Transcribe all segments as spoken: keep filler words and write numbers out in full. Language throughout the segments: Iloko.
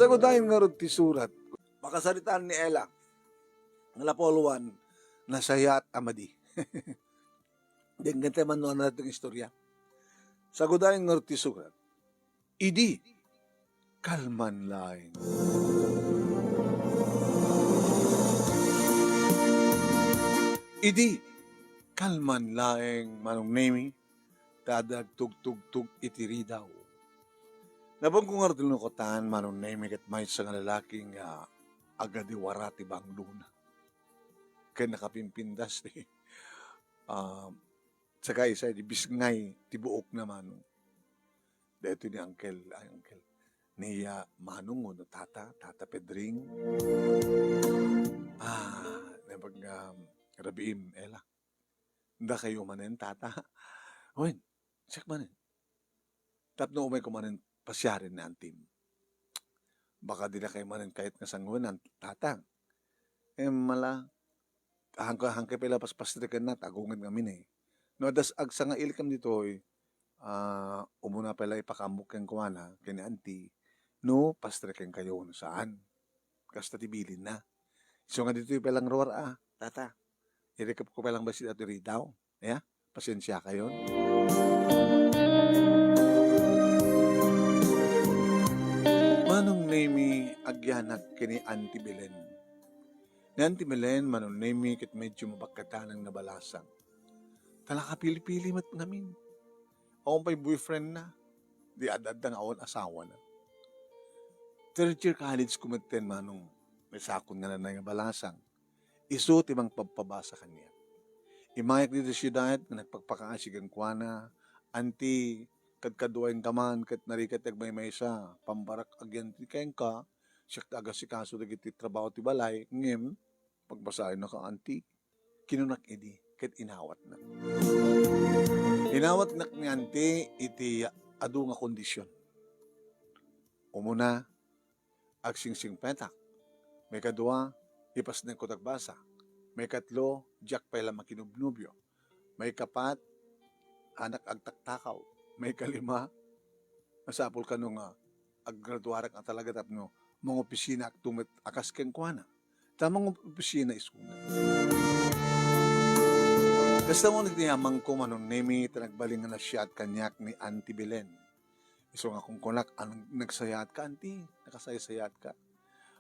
Sagudayen ngarud ti surat. Makasaritaan ni Ella. Nga lapulo-one, nasayaat a madi. Denggen tayo man no ano natin istorya. Sagudayen ngarud ti surat. Idi, kalman laeng. Idi, kalman laeng, Manong Nemi, ta adda agtugtugtog iti ridaw. Nabanko ngarud ti lukatan, Manong Nemi, ket maysa nga lalaki nga agadiwara ti banglona. Ken nakapimpintas ti, ah, saka isa di bisngay ti buokna, Manong. Daytoy ni Uncle, ay, Uncle. Ni, ah, Manong wenno Tata, Tata Pedring. Ah, nabag-, um, rabiim, Ella. Dakayo manen, Tata. Wen, siak manen. Tapno umayko manen pasiaren ni Antim. Baka dina kayo manen kayat nga sanguenan, Tata. Em, mala, hangka-, hangkay pay la paspastrikenna, ta agunged ngamin eh. No, adda s-, agsangailikem ditoy, ah, umuna pay la ipakaammok kenkuana, ken ni Auntie, no, pastriken kayo, no saan. Kasta ti bilinna. Isu nga ditoy pay la nga ruar, ah, Tata. Irikepko pay la bassit ditoy ridaw. Ya, pasensia kayon. Manong Nemi, agyanak ken ni Auntie Belen. Ni Auntie Belen, Manong Nemi, ket medyo mabakketanang nabalasang. Ta nakapili-pili met ngamin. Awan pay boyfriendna. Di ad-adda nga awan asawana. Third year college ko metten, Manong. May sakon nga nanay nga balasang. Isu ti mangpabpabasa kaniak. Imayak ditoy siudad nga nagpakpakaasi kenkuana, Auntie, kadkaduaenka man ket narigat ti agmaymaysa, pambarak agyanti kenka, siak ti agasikaso dagiti trabaho ti balay, ngem pagbasaennaka, Auntie. Kinunak idi ket inawatnak. Inawatnak ni Auntie iti adu nga kondisyon. Umuna, agsingsingpetak. Maikadua, ipasnekko ti agbasa. Maikatlo, diak pay la makinubnubio. Maikapat, anak agtaktakaw. Maikalima, masapul kano nga aggraduarak a talaga tapno mangopisina ak tumet a kas kenkuana. Ta mangopisina isuna. Kasta mo ni amangko, Manong Nemi, ta nagbalin nga nasiaat kaniak ni Auntie Belen. Isu nga kunkunak, "Anong nagsayaat ka, Auntie? Nakasaysayaat ka?"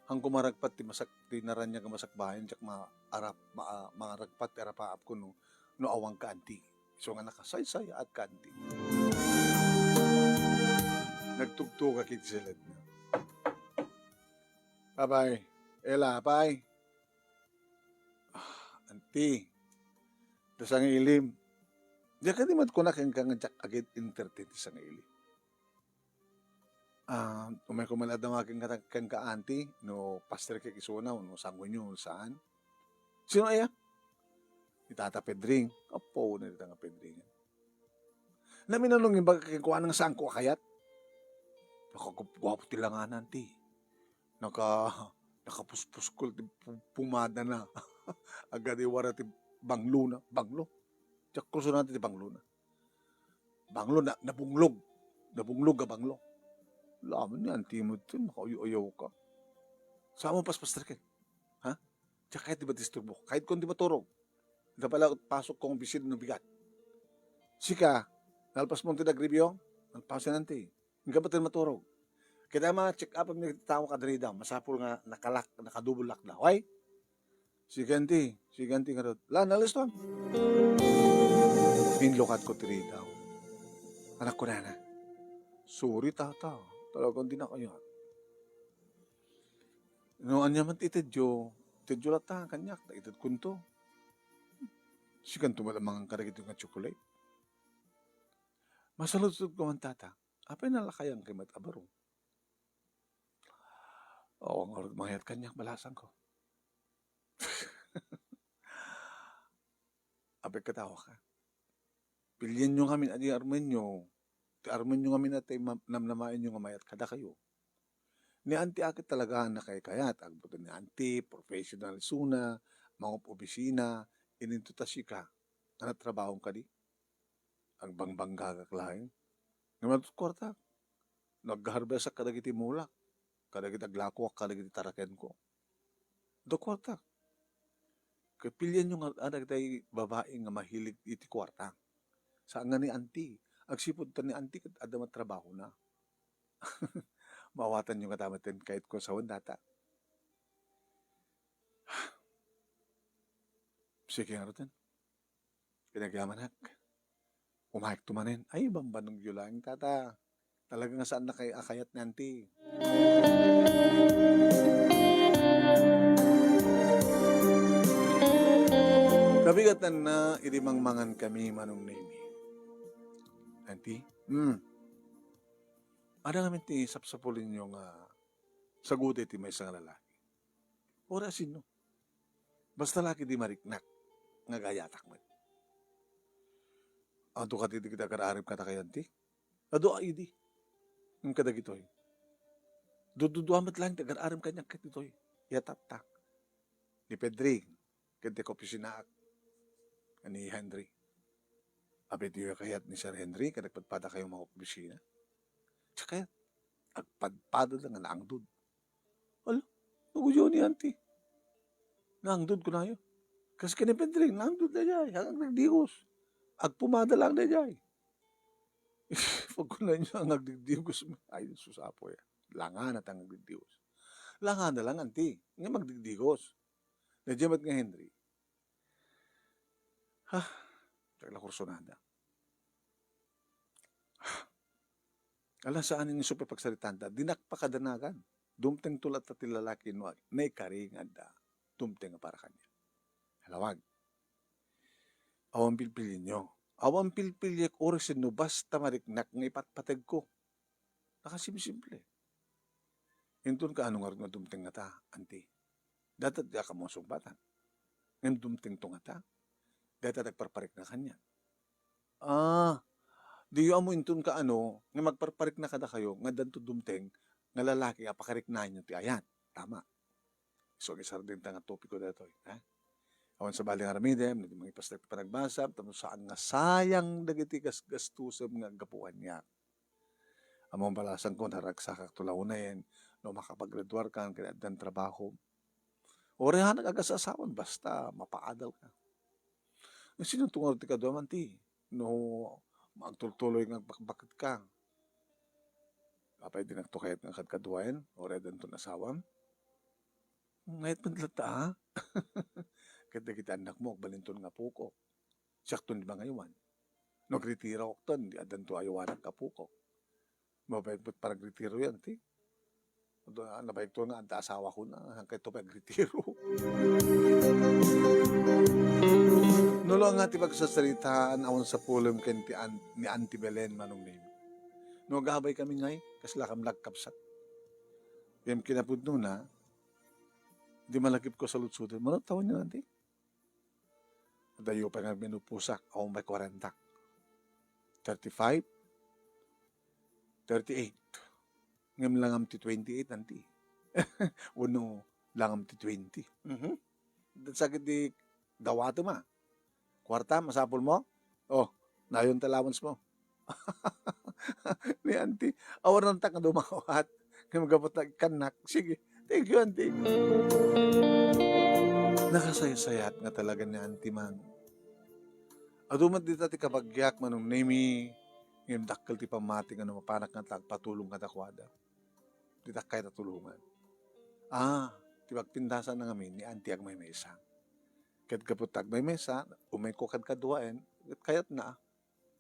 Haanko maragpat ti masak-, ti naraniag a masakbayan, diak ma-, arap-, ma-, maragpat ti arapaapko no, no awan ka, Auntie. Isu nga nakasaysayaat ka, Auntie. Nagtugtugak iti siledna. Apay, Ella, apay. Ah, Auntie, ta sangiilim. Diak kadi met kuna kenka nga diak agid entertain ti sangiilim. Ah, umayko man la damagen kenka, Auntie, no pastor kay isuna, no sanguenyo, no saan. Sino aya? Ni Tata Pedring. Apo, ni Tata Pedring. Naminanong imbaga kenkuana nga saanko a kayat. Nakagup-, guapo ti langana, Auntie. Naka-, nakapuspuskol ti pu-, pumadana. Agadiwara ti banglona. Banglo. Diak kursunan ti banglona. Banglo na, nabunglog. Nabunglog a banglo. Laman ni Auntie mo dito, nakauyaw-uyaw ka. Saan mo paspastriken? Ha? Diak kayat ti madisturbo. Kayat ko ti maturog. Ita pala pasok kong bisin no bigat. Sika, nalpas mo ti nagribiyo? Nalpasan, Auntie. Inka batten maturog. Kita ma-check up ni tao kadri daw. Masapul nga nakalak, nakadubulak daw. Ay? Sige, Auntie. Sige, Auntie, ngarud. La, nalis to. Pinlukat ko ti ridaw. Anak ko, nana. Sorry, Tata. Talagang di na kaya. No, anya man ti itedyo, itedyo latta kaniak, ta itedkunto. Sikanto met a mangan kadagiti nga chocolate. Masaludsodko man, Tata, apay nalakayan kay met a baro? Awan ngarud mayat kaniak, balasangko. Apay katawa ka? Pilienyo ngamin a di armenyo, ti armenyo ngamin a ti ma-, namnamaenyo nga mayat kadakayo. Ni Auntie a ket talaga nakaykayat, agbuto ni Auntie, professional isuna, mangup-opisina, ininto ta sika, a natrabahom kadi? Agbangbangagak laeng. Ngem adto't kuarta, nagharvestak kadagiti mulak. kadagiti aglakoak kadagiti tarakenko. Adda kuarta. Ket pilienyo nga adda dagiti babai nga mahilig iti kuarta. Saan nga ni auntie. Agsipud ta ni auntie ket adda met trabahona. Maawatanyo ngata met ti kayatko a sawen dayta. Sige ngaruden. Pinagyamanak. Umayakto manen. Ay, bambanogyo laeng, tata. Talaga nga saan na kay-, a kayat ni auntie. Kabigatanna, idi mangmangan kami, Manong Nemi. Auntie? Hmm. Adda ngamin ti sapsapulenyo nga saguda iti maysa nga lalaki. Uray a sino. Basta la ketdi mariknak nga agayatak met. Adu kadi dagiti agar-arim kadakayo, auntie? Adu a idi. Ngem kadagitoy. Dududua met laeng ti agar-arim kaniak kaditoy. Yatatta. Ni Pedring, ken ti kaopisinaak. Ni Henry. Apay diyo kayat ni Sir Henry, ket agpadpadakayo makaopisina? Diak kayat. Agpadpada nga naangdud. Ala, nagudiyo ni auntie. Naangdud kunayo. Kas ken ni Pedring, naangdud daydiay, agdigdigos. Agpumada laeng daydiay. Pagkunanyo nga agdigdigos, ay, sus, Apo, ya. Langana ta nga agdigdigos. Langana laeng, auntie, nga agdigdigos. Daydiay met nga Henry. Ha, diak la kursunada. Ala, saan nga isu pay pagsaritaanta. Dinak pakadanagan. Dumtengto latta ti lalaki no naikari nga adda dumteng a para kaniak. Alawag. Awan pilpilienyo. Awan pilpiliek uray sino basta mariknak nga ipatpategko. Nakasimsimple. Inton kaano ngarud nga dumteng ngata, auntie? Dayta ti ammo a sungbatan. Ngem dumtengto ngata, dayta ti agparparikna kaniak. Ah, diyo ammo inton kaano nga agparparikna kadakayo nga addanto dumteng nga lalaki a pakariknaenyo ti ayan. Tama. So, isardengta nga topiko daytoy, ha? Awan sabali nga aramidem, no di mangipastak ti panagbasam, tapno saan nga sayang dagiti gasgastusem nga aggapu kaniak. Ammom, balasangko, naragsakakto la unayen no makapaggraduarkan ken addan trabahom. Uray anak agas-asawan, basta mapaadalka. Sinonto ngarud ti kaduam, auntie, no agtultuloy nga agbakbaketka? Apay dinakto kayat nga kadkaduaen, uray addanton asawam? Ngayat met latta, a? Ket dagiti annakmo, agbalinton nga apokok. Siakton di mangaywan. No agretiroakton, di addanto aywanak nga apokok. Mapait met panagretiroyo, auntie. Adu, a, nabaigto nga adda asawakon, a, saan kayto pay agretiro? No la nga ti pagsasaritaan, awan sapulem ken ti an-, ni Auntie Belen, Manong Nemi. No agabaykami ngay, kaslakam la agkabsat. Ngem kinapudnona, di malagipko a saludsoden. Mano tawenyo, auntie? Adayo pay nga minupusak, awan pay kuarenta. Thirty-five, thirty-eight. Ngem langam ti twenty-eight, auntie. Wenno langam ti twenty. Mhm. Sakit di dawatem, a. Kuarta, masapul mo? Oh, nayon ti allowance mo. Ni auntie, awanan ta nga dumawat. Ngem gapu ta ikkannak. Sige. Thank you, auntie. Nakasaysayat nga talaga ni auntie man. Adu met dita ti kabagiak, Manong Nemi, ngem dakkel ti pammati nga no mapanak nga ta agpatulong kadakuada. Dita kayat a tulongan. Ah, ti pagpindasan na ngamin ni auntie agmaymaysa. Ket gapu ta agmaymaysa, umayko kadkaduaen, ket kayatna,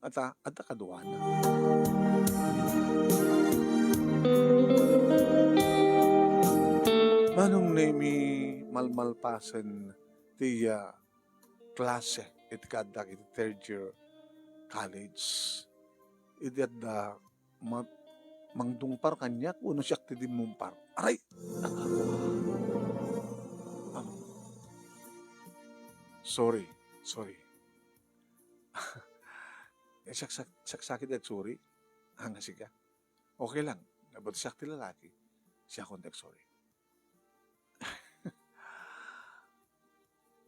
a, ta, adda kaduana. Manong Nemi, malmalpasen ti, ah, klase iti kaaddak iti third year college. Idi adda ma-, mangdungpar kaniak, wenno siak ti dimmungpar. Aray! Ah. Sorry, sorry. Eh, saksak-, saksakit ag sorry. Ang sika. Okay lang. But siak ti lalaki. Siakon ti ag sorry.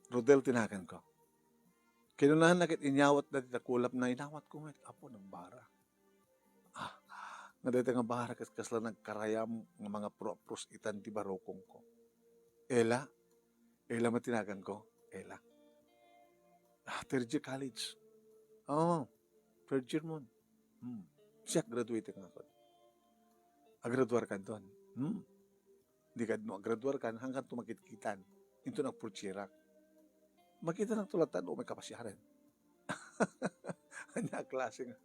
Rodel ti naganko. Kinunana ket inyawatna ti nakulapna, inawatko met, Apo, nagbara. Ah, Dayta nga barak ket kasla nagkarayam nga mga pro-, pros itan ti barukongko. Ella? Ella met ti naganko? Ella. Ah, third year college. Oo, third year mon. Hmm. Siak, graduate nga ako. Agraduar kanton. Hmm. Di kad no agraduar kan, hangkan to makitkitan. Into nagpurtsierak. Makita nang tulatan o may kapasiaran. Anya a klase nga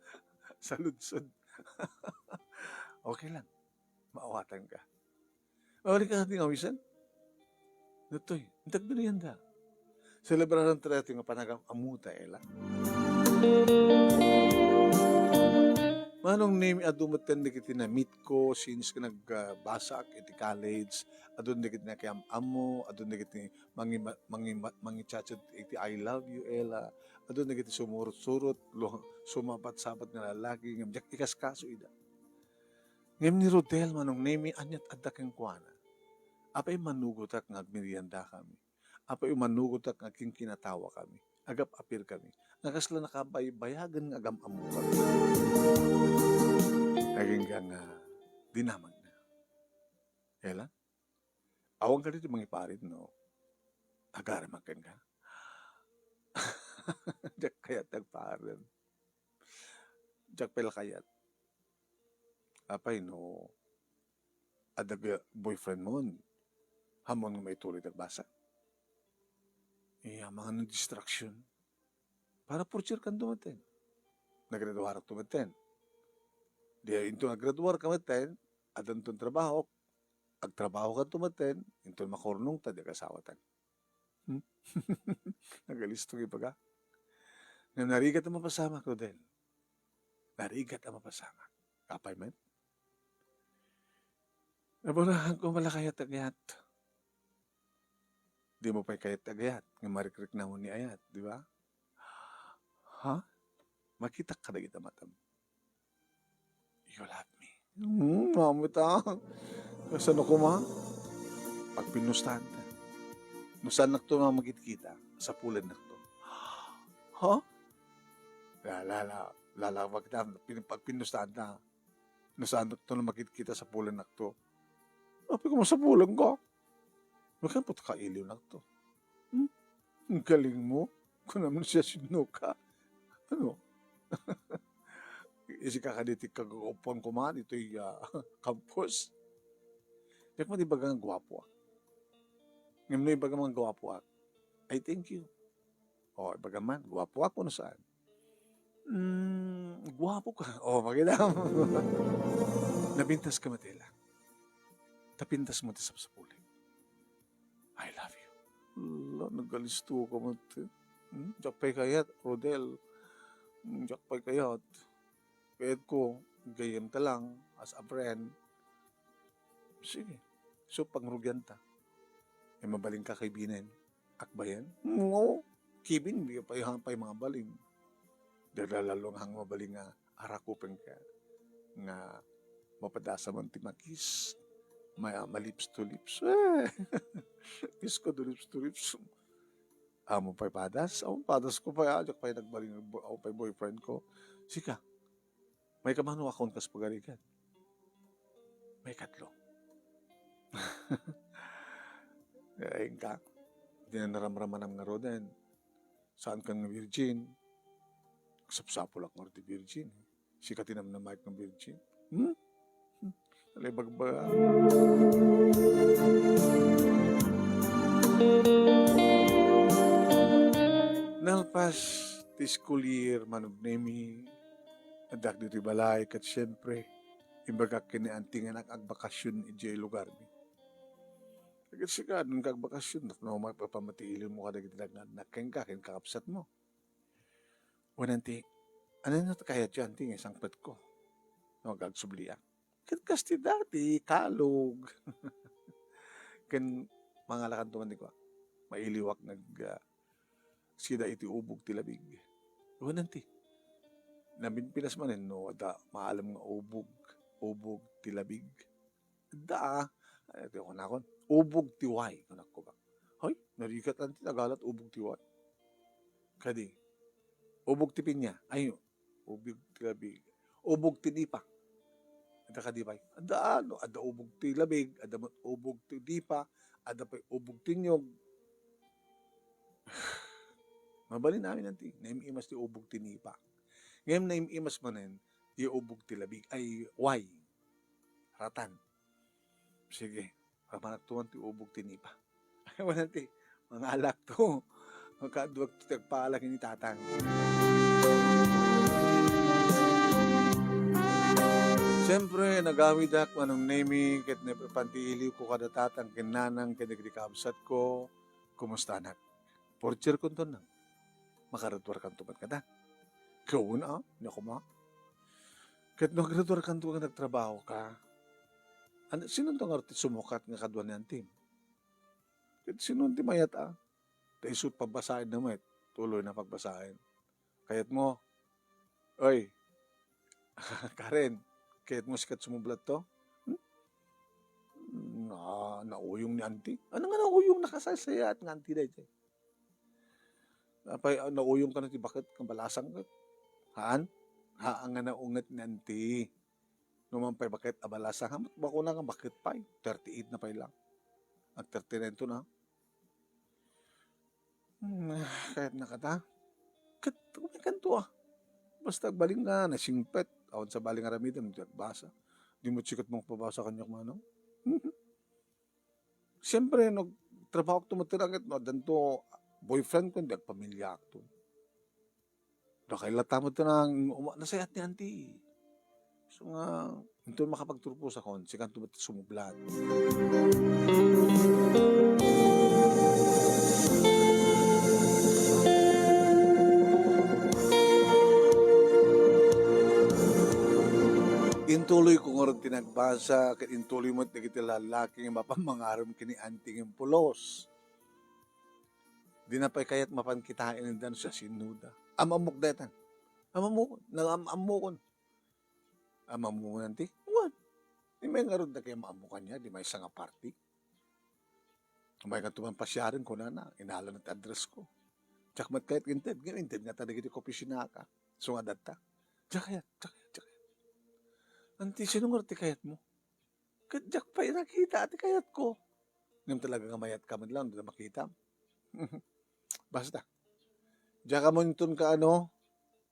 saludsod. Okay lang. Maawatan ka. Mauli ka ti ngawisan. Datoy, intag merienda. Selebraran tayo nga panagam-amuta, Ella. Manong Nemi, adu metten dagiti na-meet ko since nga nagbasak iti college. Adun dagiti nakiam-ammo, adun dagiti mangima-, mangima-, mangichat-chat iti "I love you, Ella." Adun dagiti sumurot-surot, lo-, sumabat-sabat nga lalaki, ngem diak ikaskaso ida. Ngem ni Rodel, Manong Nemi, aniat adda kenkuana? Apay manugotak nga agmeriendakami? Apay manugotak nga agkinkinatawa kami? Agap-apir kami? Nga kasla nakabaybayagen nga agam-ammo kami. Agingga nga dinamagna. Ella? Awan kadi ti mangiparit no agaramak kenka? Diak kayat ti agparit. Diak pay la kayat. Apay no adda ga-, boyfriend mon, ammon nga maituloy ti agbasa? Iya, mga distraction. Para purchir kanto metten. Nagraduarak to metten. Di into nagraduar ka metten, addanton trabaho, agtrabaho kanto metten, into makurnong ta di agasawatan. Hmm? Nagalisto nga ibaga. Nga narigat a mapasamak, Rodel. Narigat a mapasamak. Apay met? Naburahan ko malakayat agayat. Di mo pay kayat agayat, nga marikriknamon ni ayat, di ba? Ha? Makitak kadagita matam. You love me. Hmm, mamita. Kasano koma? Pagpinustan ta. No saan nakto nga magkita, sapulan nakto. Ha? La, la, la, la, la, pagta-, pin-, pagpinustan ta. No saan nakto nga magkita, sapulan nakto. Apay ko, masapulan ka. Makanpot ka iliw nakto. Hmm? Ang galing mo. Kunam na siya sino ka. Ano? Isi ka kaditi kagaupuan ko man, ito'y, ah, campus. Diak man ibaga nga guwapo, ah. Ngem no ibaga nga guwapo, ah, I thank you. O, ibaga man, guwapo ako no saan. Mm, guwapo ka. O, makita mo. Napintas ka, Matela. Tapintas mo ti sapsapuli. I love you. La, nagalisto ka met. Hmm? Diak pay kayat, Rodel. Hmm, diak pay kayat. Kayat ko, gayyem ta lang, as a friend. Sige. So, pangrugian ta. E, mabalin ka kay Binen. Akbayan? Ngo, Kevin, di pay, pay mabalin. Dala lalo nga mabalin nga arakupen ka. Nga mapadasa man ti makis. Ma-, ma-lips to lips. Eh, kiss ko do lips to lips. Amo pay padas? Amo padas ko pay, ah, diak pay nagbalin, bo-, amo pay boyfriend ko. Sika, may kamano akon kas pagarigan. May katlo. Ay, inka. Di na naramramanam nga Roden. Saan kan nga virgin? Sapsapulak nga di virgin. Sika ti namnamaek nga virgin. Hmm? Hmm. Alay bagbaga. Nalpas ti school year, Manong Nemi, addak ditoy balay, ket siempre, imbagak ken ni Auntie nga anak agbakasyon idiay lugarmi. Ket sika, adun ka agbakasyon, tapno mapapamati ilinmo kadagiti nagna-, nagkenka, ken kakabsatmo. Wen, Auntie, ania ti kayatyo, Auntie, nga isangpetko? No, agsubliak. Ket kas ti dati, kalog. Ken mangalakanto man ti kua. Mailiwak nag, ah, sida iti ubog ti labig. Wen, Auntie. Napinpinas manen no adda maalam nga ubog, ubog ti labig. Adda, ah. Ay, kunakon, ubog ti way, kunak koma. Hoy, narigat lang ti Tagalog, ubog ti way. Kadi, ubog ti pinya. Ay, ubog ti labig. Ubog ti nipa. Adda kadi pay? Adda, no, adda ubog ti labig, adda met ubog ti dipa, adda pay ubog ti niyog. Mabalin amin, anti, naim-imas ti ubog ti nipa. Ngem naim-imas manen ti ubog ti labig. Ay, way. Ratan. Sige, ramanak tuman ti ubog ti nipa. Ay, wala ti, mangalak to. Makaduak ti agpaalak ni tatang. Siyempre, nagawidak, Manong Nemi, ket napanti iliw ko kada tatang, ken nanang, ken dagiti kabsat ko. Kumustanak? Portier kunton nang. Makagraduar kanto met kada. Kauna, ah, nia koma. Ket no agraduar kanto nga nagtrabaho ka, an-, sino to nga ti sumukat nga kadua ni antim? Ket sino ti mayat, ah? Ta isu pagbasaen na met, tuloy na pagbasaen. Kayat mo, oy, Karen, kayat mo sikat sumublat to? Hmm? Na, nauyong ni auntie? Ano nga nauyong, nakasaysayaat nga auntie daytoy? Apay, ah, nauyong ka na ti baket nga balasang ket? Haan? Haan nga naunget ni auntie. No man pay baket a balasang, hamat bako na nga baket pay. Thirty-eight na pay lang. Ag thirty-nine to na. Hmm, ah, kayat na kata. Ket, umikanto, ah. Basta agbalin nga, nasingpet. Awan sa balin nga aramidem, di agbasa. Di mo sikat mong pabasa kaniak, manang. Siyempre, nagtrabaho ak to, matiranget, no, addanto boyfriend ko, hindi agpamilya ak to. Dakay latta met ti nang uma-, nasayat ni auntie. So nga, inton makapagturpos akon, sikanto met sumublat. Intuloy ko ngarud ti nagbasa, ket intuloy met dagiti lallaki nga mapan mangarem ken ni auntie nga pulos. Dina pay kayat mapan kitaen ida no siasinoda. Am-ammok daytan. Am-ammokon. Nang am-ammokon. Am-ammokon anti? Wen. Di may ngarud dagiti am-ammok kaniak, di maysa nga party. Umay kanto man pasiaren, kunana, inalana ti address ko. Diak met kayat inted, ngem inted ngata dagiti kaopisinaka. So nga datta. Diak kayat, diak kayat, diak kayat. Anti, sino ngarud ti kayat mo? Ket diak pay nakita ti kayatko. Ngem talaga nga mayat ka met lang, dina makita. Basta. Diak ammo inton kaano,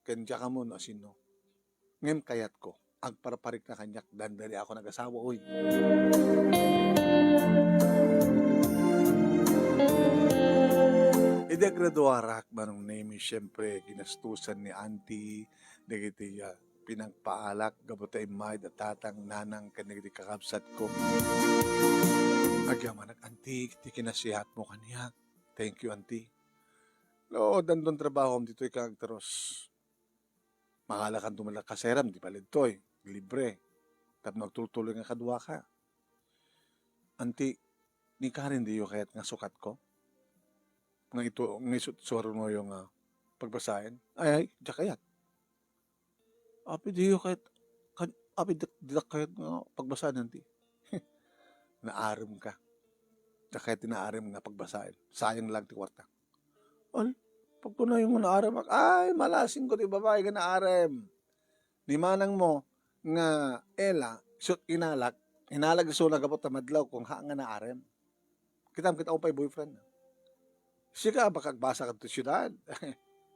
ken diak ammo no asino. Ngem kayatko, agparparikna kaniak, dandani ako nagasawa, oy. Idi agraduarak, Manong Nemi, siyempre, ginastusan ni Auntie dagiti, ah, pinagpaalak gapu ta immay da tatang, nanang, ken dagiti kakabsatko. Agyamanak, Auntie, ti kinasiatmo kaniak. Thank you, Auntie. No, dandon trabahom ditoy ka agtaros. Mangalakan to man la kaseram, di pay ditoy. Libre. Tapno agtultuloy nga kaduaka. Auntie, ni Karen diyo kayat nga sukatko? Nga ito, nga isu-, suarunoyo nga pagbasaen? Ay, ay, diak kayat. Apay diyo kayat, kan-, apay dak-, didak kayat nga pagbasaen, Auntie. Naarem ka. Diak kayat ti naarem nga pagbasaen. Sayang lang ti kuarta. Al, pagkunam nga naarem, ay, malasingko ti babai nga naarem. Ni manangmo nga Ella, isut' inalak, inalak isuna gapu ta madlawko nga naarem. Kitam ket awan pay boyfriend. Sika, baka agbasa kadto siudad.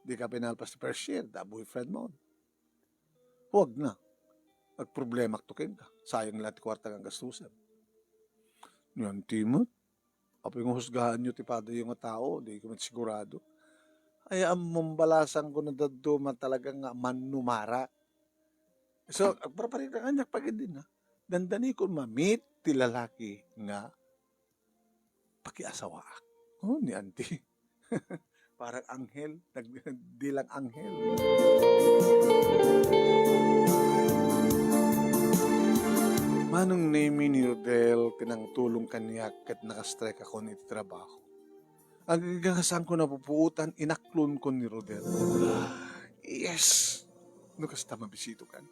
Dika pay nalpas ti first year, da boyfriend mo. Huwag na. Agproblemak to kenka. Sayang lang ti kuarta nga gastusen. Ni Auntie met, apay nga husgaanyo ti padayo nga tao, di ko met sigurado. Ay, ammom balasangko no dadduma talaga nga mannumara. So, agparparikna kaniak pagidin, ha? Dandanikon ma-meet ti lalaki nga pakiasawaak. Oh, ni Auntie. Parang anghel, nag-, dilang anghel. Manong Nemi, ni Rodel ti nangtulong kaniak ket naka-strike akon iti trabaho. Aggasaanko napupuotan, inaklonko ni Rodel. Yes! No kasta, mabisitokan.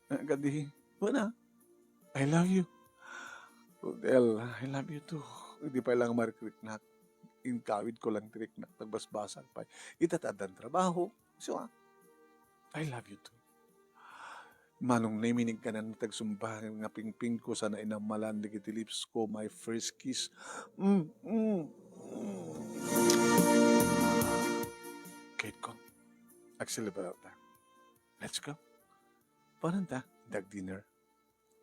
Ah, kadi, wala. I love you. Rodel, I love you too. Di pay lang mariknak. Inkawidko lang ti riknak, nagbasbasag pay. Ita ti addan trabaho. So, ah, I love you too. Manong Nemi, nigkanan ti agsumba nga pingpingko, sana inammalan dagiti lips ko, my first kiss. Mm, mm, mm. Kayatko, agselebrarta. Let's go. Panan ta, inta agdinner.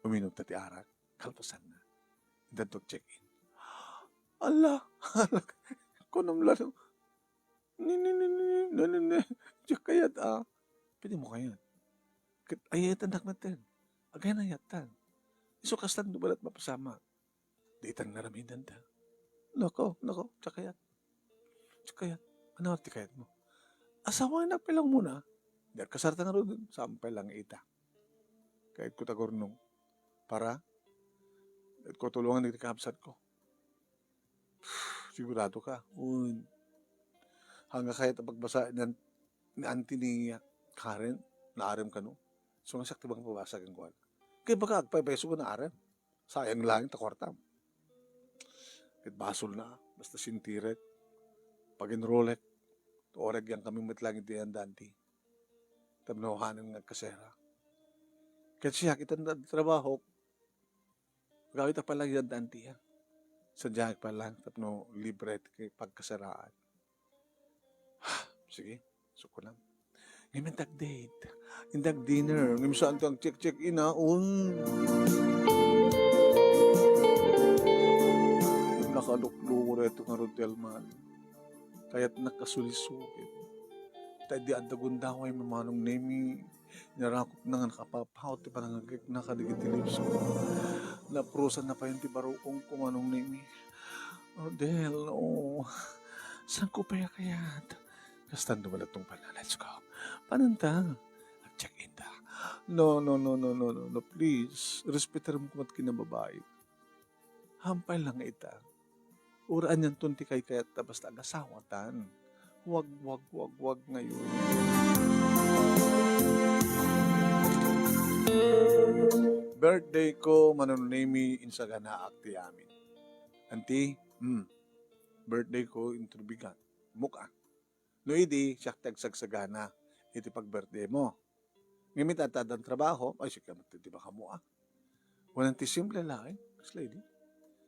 Uminumta ti arak. Kalpasanna, inta agcheck-in. Ala, ala, kunam la no. Ni, ni, ni, ni, ni, ni, ni, ni. Diak kayat, ah. Pwede mo kayat. Ket ayatannak metten. Agayan ayatan. Isu kastan no balat mapasamak. Di itan nga ramidanta. Nako, nako, diak kayat. Diak kayat. Ano ti kayat mo? Asawanak pay lang muna. Diak kasarta nga rudin. Saan pay lang ita. Kayatko ta gurnong. Para, kayatko tulongan dagiti kabsat ko. Sigurado ka? Un. Haan nga kayat a pagbasa ni an-, ni auntie ni Karen, naarem kano? So, nga siak ti mangpabasa kenkuana. Kay baka agpaypayso ko naarem. Sayang lang ta kuartam. Ket basolna, basta sintirek, pag-enrollek, oreg yan kami met lang iti yan, Dante. Tapno hanen nga agkasera. Ket siak, itan da trabahok, agawid a pay lang yan, Dante, ah. Sadiak pay lang, tapno libre ti pagkaseraan. Sige, sukunan. Ngem inta agdate, inta agdinner, ngem saan ti agcheck-check-in, ah, un. Nakalukluko daytoy nga Rodel man. Kayatnak a sulisogit. Ta idi adda gundaway, Manong Nemi, inarakopna nga nakapapaw ti panangagikna kadagiti lips ko. Naprusanna pay ti barukongko, Manong Nemi. Rodel, no. Saanko pay a kayat? Kastan dumalatong pala. Let's go. Pananta. Agcheck-in ta. No, no, no, no, no, no, no, please. Respetarem koma ti kinababaim. Hampay lang ita. Uray anianton ti kaykayat ta basta agasawatan. Wag, wag, wag, wag ngayon. Birthday ko, Manong Nemi, insaganaak ti amin. Anti, hmm, birthday ko, inturbigan. Muk-a. No idi, siak ti agsagsagana iti pag-birthday mo. Ngem ita, ta addan trabaho, ay, sika met ti makaammo, ah. Wen ti simple laeng, kasla idi.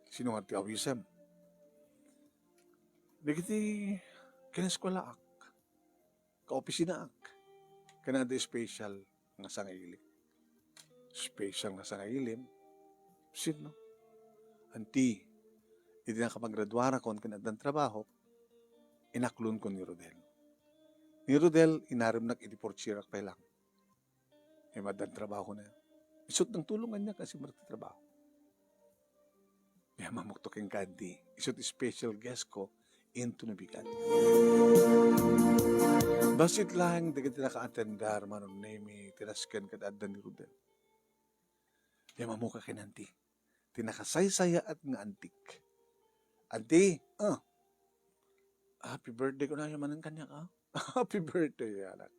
Sino nga ti awisem? Dagiti kineskuelaak, kaopisinaak, ken adda special nga sangaili. Special nga sangaili, sino? Anti, idi nakapaggraduarakon ken addan trabaho, inaklonko ni Rodel. Ni Rodel, inaremnak idi fourth year-ak pay lang. Ngem addan trabaho na. Isut' nangtulong kaniak a simrek ti trabaho. Ngem ammok to kenka, anti. Isut' special guest ko, inton nabigat. Bassit laeng dagiti naka-attendar, Manong Nemi, ti nasken ket adda ni Rodel. Ngem ammoka ken anti. Ti nakasaysayaat nga antik. Anti, ah, happy birthday ko na manen kaniak, ah. Happy birthday, anak.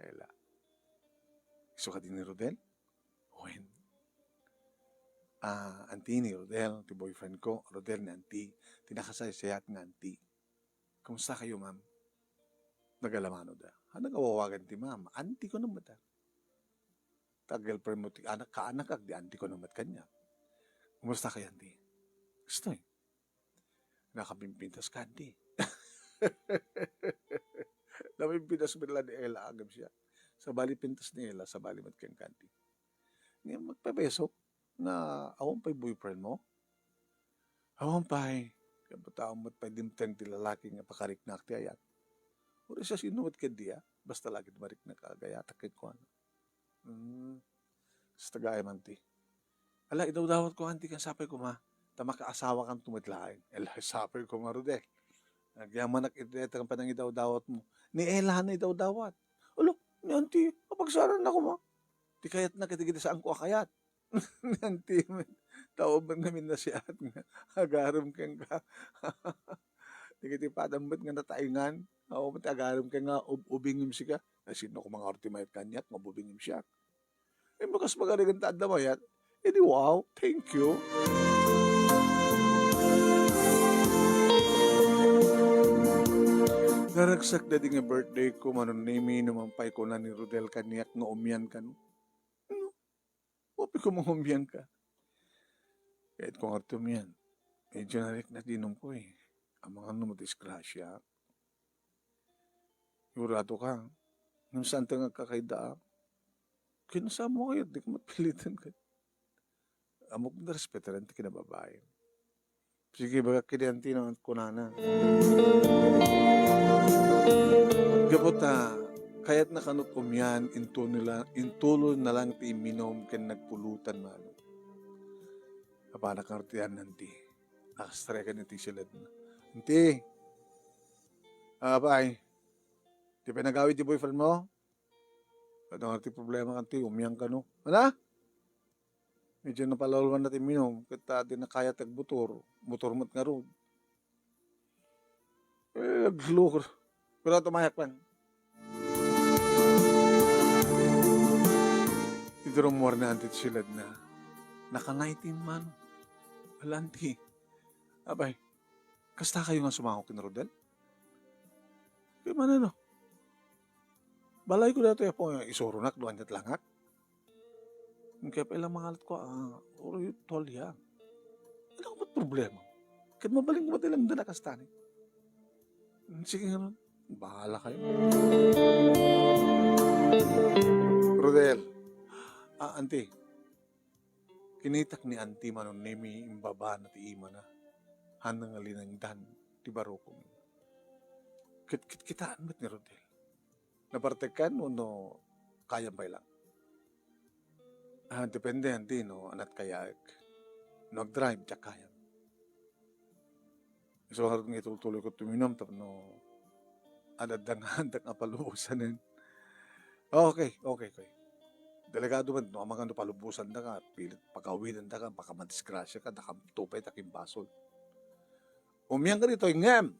Ela. Isu kadi ni Rodel? Wen. Ah, anti ni Rodel, ti boyfriend ko, Rodel ni anti, ti nakasaysayaat nga anti. Kumusta kayo, ma'am? Nagalamano da. Ha, nagawawagan ti ma'am. Anti ko naman da. Ta girlfriend mo ti anak, kaanak, agdi anti ko naman kanya. Kumusta kayo, anti? Gusto eh. Nakapimpintas ka, anti. Napimpintas mo lang ni Ella, agam siya. Sabali pintas ni Ella, sabali mat kang kanti. Ngayon, magpabesok na awan pa'y boyfriend mo? Awan pa'y, kabataon mo't pa'y dimteng ti lalaki nga pakariknak ti ayat. Uri sa sino mo't kadiya, basta lagi mariknak agayat, akin ko ano. Hmm. Sa tagay man ti. Ala, idawdawat ko, anti, kan sapay ko ma. Ta makaasawa kan tumitlaeng. Ala, sapay ko ma, Rodel. Nagyamanak iti dayta kan panangidawdawat mo. Ni Ella na idawdawat. Ala, ni anti, apagsaran na ko ma. Ti kayat na, kita, kita saan ko akayat. Nanti met, tao met ngamin nasiat nga agarum kenka. Dagiti padam met nga nataengan, awan met agarum ken nga ub-, ubingem sika. Ay, sino ko mangarti mayat kaniak nga ubingem siak? Ay, bakas magarigan ta adda mayat. Edi, wow, thank you. Naragsak dadi nga birthday ko, Manong Nemi, no mampay ko na ni Rodel kaniak nga umian kano. Kumangumian ka. Ket kung arto mian, medyo narikna ti inumko eh. Amangan no madisgrasya. Sigurado ka, ngem saan ta nga agkakaida. Kinasamo kayo, di ka mapilitan ka. Amok na respetaran ti kinababain. Sige, bagak kini Antino, kunana. Gapu ta, kayatna kanot umian, intulo na, intulo na lang ti imminum ken nagpulutan man. Apanak nga ti Anti. Nakastreken iti siledna. Anti, apay, ti pinagawid ti boyfriend mo? Ano nga ti problema kanti, umian ka no? Ano? Medyo napalawlawan na ti imminum, ket ta di na kaya ti agbutor, butor met ngarud. Eh, aglugar. Pero tumayak lang. Iti rummuar ni Anti ti siledna. Naka-nineteen man. Ala, Anti. Apay, kasta kayo nga sumangok ni Rodel? Kaya man ano? Balay ko dati po, isuronak, duan niya langak. Kaya pa ilang mangalat ko, ah, oro yung tuwalya. Ano ko ba't problema? Ket mabalin ko ba't ilang dana kastani? Hmm, sige nga nun. Bahala kayo. Rodel, ah, Anti, kinitak ni Anti Manong Nemi imbaba na ti imana. Handa nga linengdan ti barukong. Kit-, kit-, kitaan met ni Rodel. Nabartekkan wenno kayam pay lang? Ah, depende, Anti, no, anat kayaek. No, agdrive, diak kayam. Isu nga itultuloy ko tuminum tapno adda nga, adda nga palubosanen. Okay, okay, okay. Delikado man, no, amangan no palubosan da ka, pilit pakawinan da ka, baka madisgrasya ka, dakam tupay, takim basol. Umian ka dito, ngem.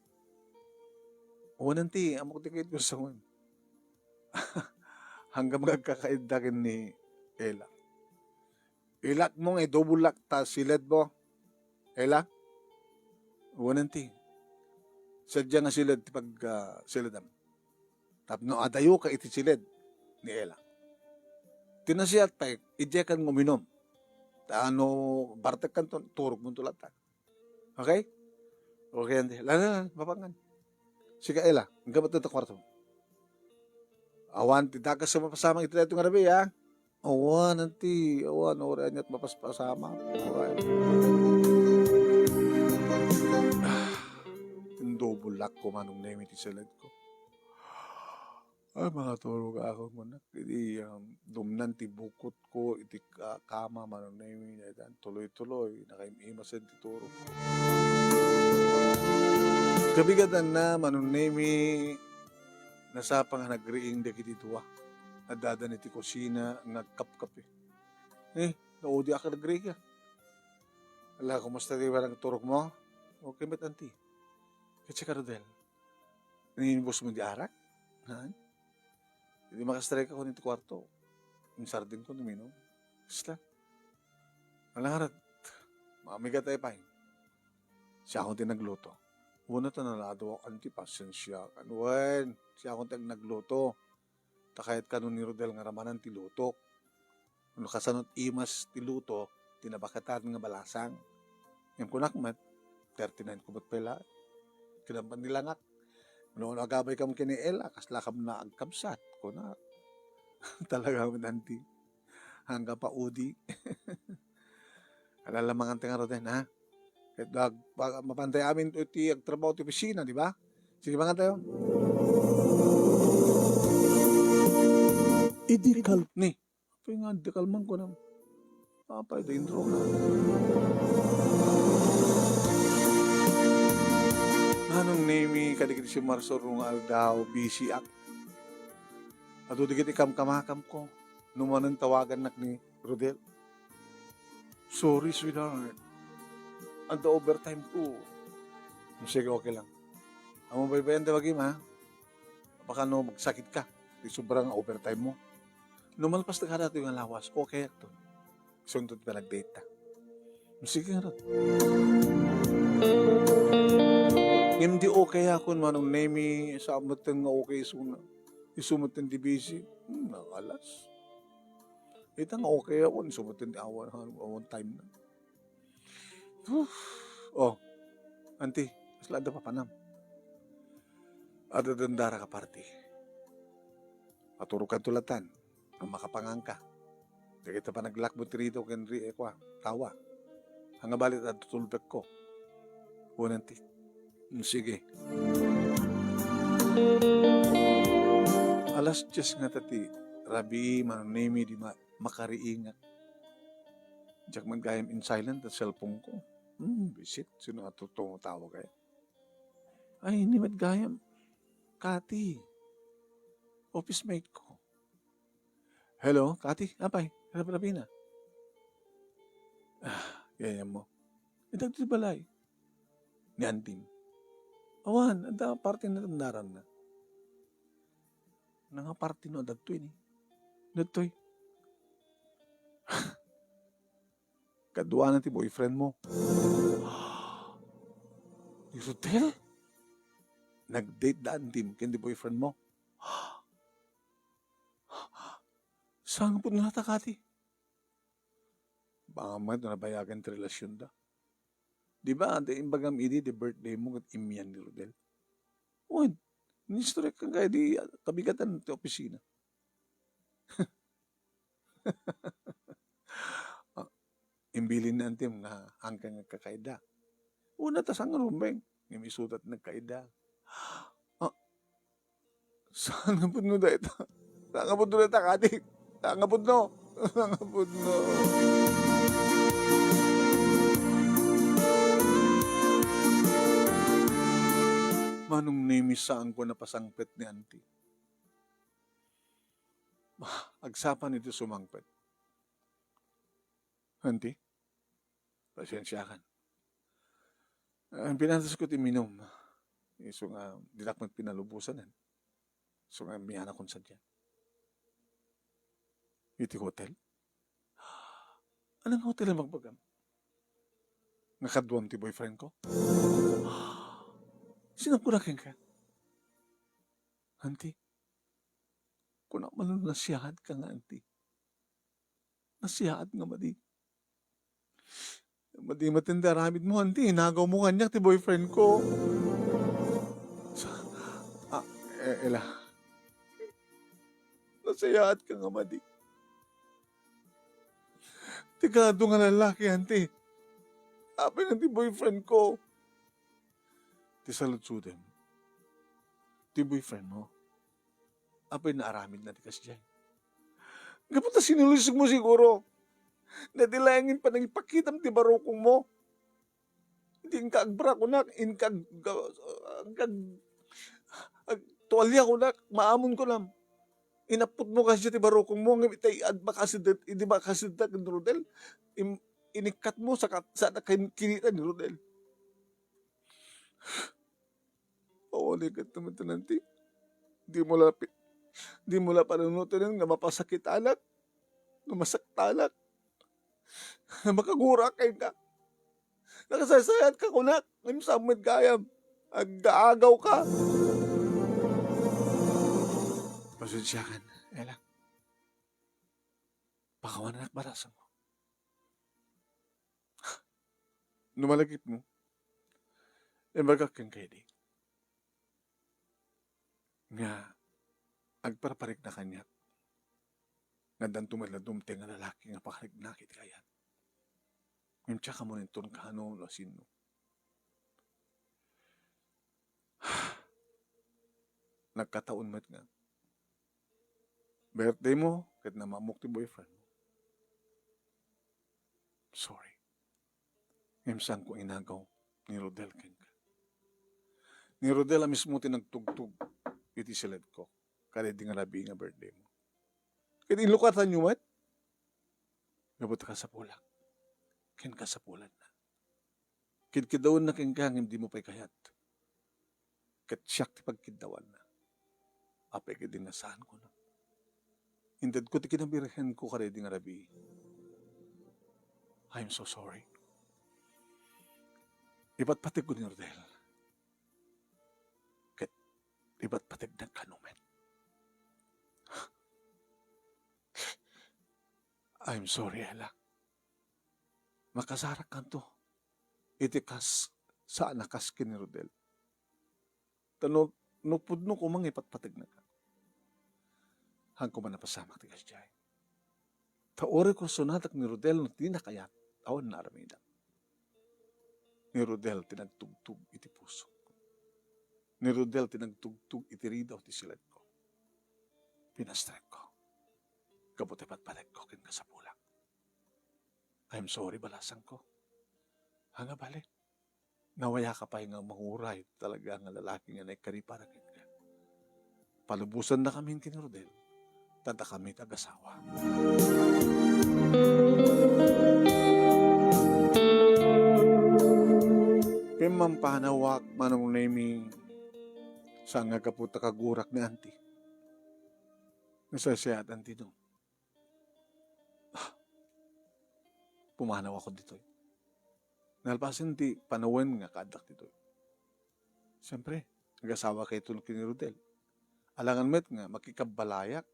Uwanan ti, amok ti kayat ko sa Hanggang magkakaidda ken ni Ella. Ilak mo nga idubulak ta siled mo. Ella? Uwanan ti. Sadya nga siled ti pag, ah, siledam. Tapno adayo ka iti siled ni Ella. Tinasiat pay, idiakan nga uminum. Ta ano, bartek kanto, turog mo to latta. Okay? Okay, Anti. Lala, mapangan. Sige, Ella, ang gabat na kwarto. Awan, ti dakas sa mapasama iti dayto nga rabi, ha? Awan, Anti. Awan, ori anyat mapaspasamak. Awan. Ah, indubulak ko Manong Nemi ti siled ko. Ay, makaturog ako, kunak. Idi, um, dumnan ti bukot ko iti ka-, kama, Manong Nemi, daytan, tuloy-tuloy, nakaim-imasen ti turog. Kabigatanna, Manong Nemi, nasapa nga nagriing dagiti dua. Addadan iti kusina nga agkapkape. Eh, naudi ak nagriing. Ala, kumusta ti barang turog mo? Okay met, Anti. Ket sika, Rodel, inimbos mo di arak? Ha? Idi makastrek ako dito kwarto, insardin ko, numinom. Isla. Alangarat, mamigat ay pay. Siya akong ti nagluto. Una ta nalado ako, Anti, pasensya. Ano, wen? Siya akong ti nagluto. Ta kayat kano ni Rodel nga ramanan ti lutok. No kasano ti imas ti luto, ti nabakatan nga balasang. Ngem kunak met, thirty-nine ko met pay laeng. Kinampan ni langak. No, no agabay kam ken ni Ella, kasla kam na agkabsat, kunak. Talaga met, Anti. Hangga pa udi. Alalamangan ti nga Rodel, ha? Ket dag-, pa-, mapantay amin to iti agtrabaho ti opisina, di ba? Sige, mangan tayo. Idi kal- Ni, apay nga, di kalman ko na. Apay, da intro ka. Manong Nemi, kadagiti simmarsuro nga aldaw, busy ak. Adu dagiti kamkamakam ko. Numanen tawagannak ni Rodel. Sorry, sweetheart. Adda overtime ko. Sige, okay lang. Amo baybayan ti bagim, ha? Baka no magsakit ka, ti sobra nga overtime mo. No malpas ta kada nga lawas, okay akto. Sunod panagdate ta. Sige nga ron. Ngem di okay akon Manong Nemi, sa metten nga okay isuna. Isu metten ti busy. Hmm, nakalas. Ita nga okay ako, isu met ti awan, awan time na. Huh. Oh, auntie, kasla adda papanam? Adda dandara ka party. Paturokanto latan, a makapanganka. Dagita panaglakbo ti rido ken ri-, kua, tawa. Ania bale ta tutulpekko. Wen, auntie. Mm, sige. Alas dies ngata ti rabii, Manong Nemy, di ma-, makariingak. Diak met gayam in silent ti cellphone ko. Hmm, bisit. Sino nga tumawag kaya? Ay, ni met gayam. Kati. Office mate ko. Hello, Kati? Apay, rabi-rabi na. Ah, gayam mo. Ita ti balay. Ni Antim. Awan, adda party na tandaran na. Nanga party no, adda toy ni. Adda toy. Kaduana ti boyfriend mo. Ni Rodel? Nag-date da Antim ken ti boyfriend mo. Saan nga pud nga nata, Kati? Baka met no nabayagan ti relasyon da. Di ba, adi imbagam idi, ti birthday mo, ket immian ni Rodel? Wen, inistoryak ka kaya di, ah, kabigatan ti opisina. Ah, imbilin ni Antim nga angka nga kakaida. Una ta saan nga rumbeng, ngem isuda ti nagkaida. Ah, saan nga pudno dayta? Saan nga pudno dayta, Kati? Saan nga pudno? Saan nga pudno? Manong Nemy, saanko napasangpet ni Auntie. Ah, agsapa iti sumangpet. Auntie, pasensiakan. Ah, pinatas ko ti minum. Isu nga, dinak met pinalubosan. Isu nga, mianakon sadiay. Iti hotel? Anong hotel ang magbagam? Nga kaduam ti boyfriend ko? Sino kuna kenka? Auntie, kuna man nasiyaat ka nga, Auntie. Nasiyaat nga madi. Madi met ti aramid mo, Auntie. Inagaw mo kaniak ti boyfriend ko. Sa-, ah, eh, ela. Nasayaat ka nga madi. Ti kaadu nga lalaki, Auntie. Apay nga ti boyfriend ko. Ti saludsodem, ti boyfriend mo, apay naaramid na ti kasdiay? Gapu ta sinulisog mo siguro. Daydi laeng panangipakitam ti barukong mo. Di inka agbra kunak, inka ag-, ag-, ag-, tualya kunak, maamon kunam. Inappot mo kasdiay ti barukong mo, ngem itay ad-, makasidda, idi makasidda ken Rodel, im-, inikkat mo sa kat-, sa kin-, kinita ni Rodel. Awan ni ket naman, Auntie. Di mo la pi-, di mo la panunoten nga mapasakitanak, nga masaktanak, nga makagurak kenka. Nakasaysayaat ka kunak, ngem saan met gayam. Aggaagaw ka. Pasensiakan, Ella. Pakawanak balasan mo. No malagipmo, imbagak kenka idi nga agparparikna kaniak nga addanto met la dumteng nga lalaki nga pakariknak iti kayat. Ngem diak ammo inton kaano no sinno. Nagkataon met nga birthday mo ket namaamok ti boyfriend mo. Sorry. Ngem saanko inagaw ni Rodel kenka. Ni Rodel a mismo ti nagtugtog iti siledko kadaydi nga rabii nga birthday mo. Ket inlukatanyo met? Gapu ta kasapulak ken kasapulanna. Kidkiddawenna kenka ngem dimo pay kayat. Ket siak ti pagkiddawanna. Apay ket di nga saanko na. Intedko ti kinabirhenko kadaydi nga rabii. I am so sorry. Ipatpategko ni Rodel. Ket ipatpategnak kano met. I'm sorry, Ella. Makasarakkanto iti kas saan a kas ken ni Rodel. Ta no, no pudno koma nga ipatpategnaka, haan koma napasamak ti kasdiay. Ta uray kursonadak ni Rodel no dina kayat, awan nga aramidak. Ni Rodel ti nagtugtog iti pusok. Ni Rodel ti nagtugtog iti ridaw ti siletko. Pinastrekko. Gapu ta ipatpategko ken kasapulak. I'm sorry, balasangko. Ania bale? Nawayaka pay nga manguray talaga nga lalaki nga naikari para kenka. Palubosannakamin ken ni Rodel, ta dakami ti agasawa. Pimmampanaw, Manong Nemy, saan nga gapu ta kagurak ni Auntie. Nasaysayaat, Auntie, no? Ah, pumanawko ditoy. Nalpasen ti panawen nga kaaddak ditoy. Siyempre, agasawakayto ken ni Rodel. Alangan met nga makikabbalayak,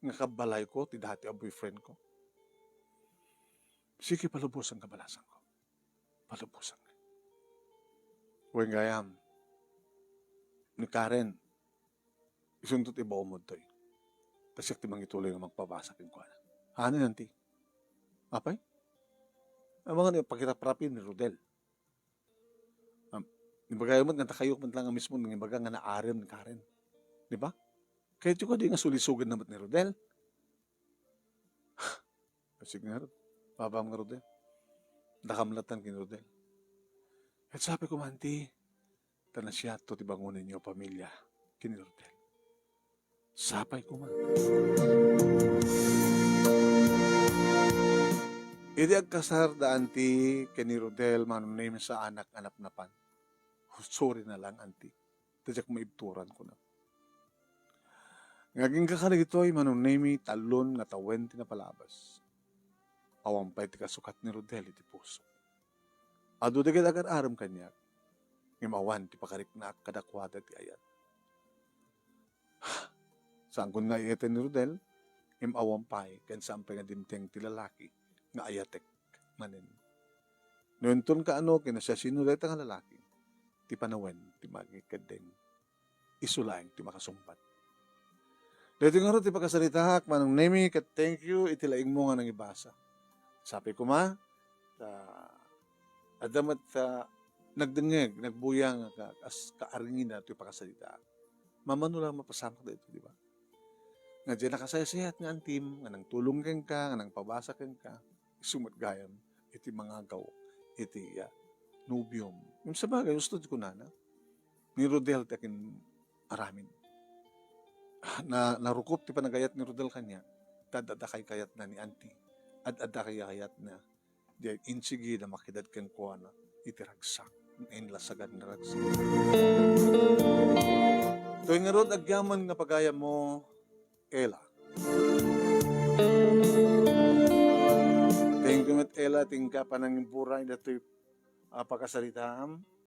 nga kabbalayko ti dati a boyfriendko. Sige, palubosanka, balasangko. Palubosanka. Wen gayam, ni Karen, isunto ti baonmo ditoy. Ta siak ti mangituloy nga magpabasa kenkuana. Haan, Auntie? Apay? Amangan ipakiraprapi ni Rodel. Um, ibagayo met nga dakayo met lang nga mismo nangibaga nga naarem ni Karen. Di ba? Kayatyo kadi nga sulisogenna met ni Rodel? Sige ngarud, Papa, Ma'am Rodel. Dakam latta ken ni Rodel. Ket sapay koma, Auntie, ta nasayaatto ti bangonenyo a pamilia ken ni Rodel. Sapay koma. Idi agkasar da Auntie ken ni Rodel, Manong Nemy, saanak nga napnapan. Sorry na lang, Auntie. Ta diak maibturan, kuna. Nga agingga kadagitoy, Manong Nemy, tallon nga tawen ti napalabas. Awan pay ti kasukat ni Rodel iti puso. Adu dagiti agar-arem kaniak, ngem awan ti pakariknaak kadakuada ti ayat. Saankon nga ayatan ni Rodel, ngem awan pay ken saan pay nga dimteng ti lalaki nga ayatek manen. No inton kaano ken no siasino dayta nga lalaki, ti panawen ti mangikeddeng. Isu laeng ti makasungbat. Daytoy ngarud ti pakasaritaak, Manong Nemy, ket thank you iti laingmo nga nangibasa. Sapay koma, ta adda met, ah, nagdengngeg, nagbuyang ka, kas kaarnina ti pakasaritaak. Mamano lang mapasamak daytoy, di ba? Nga diay nakasaysayat nga Auntie-m, nga nangtulong kenka, nga nangpabasa kenka, isu met gayam iti mangagaw iti, ah, nobiom. Ngem sabagay, husto ti kunana, ni Rodel ti akin-aramid. Na, narukop ti panagayat ni Rodel kaniak, ta ad-adda kaykayatna ni Auntie, ad-adda kaykayatna, diay insigida makidad kenkuana iti ragsak, nainlasagan nga ragsak. Toy ngarud, agyaman nga pagayammo, Ella. Thank you met, Ella, ti inka panangimburay datoy a pakasaritaam.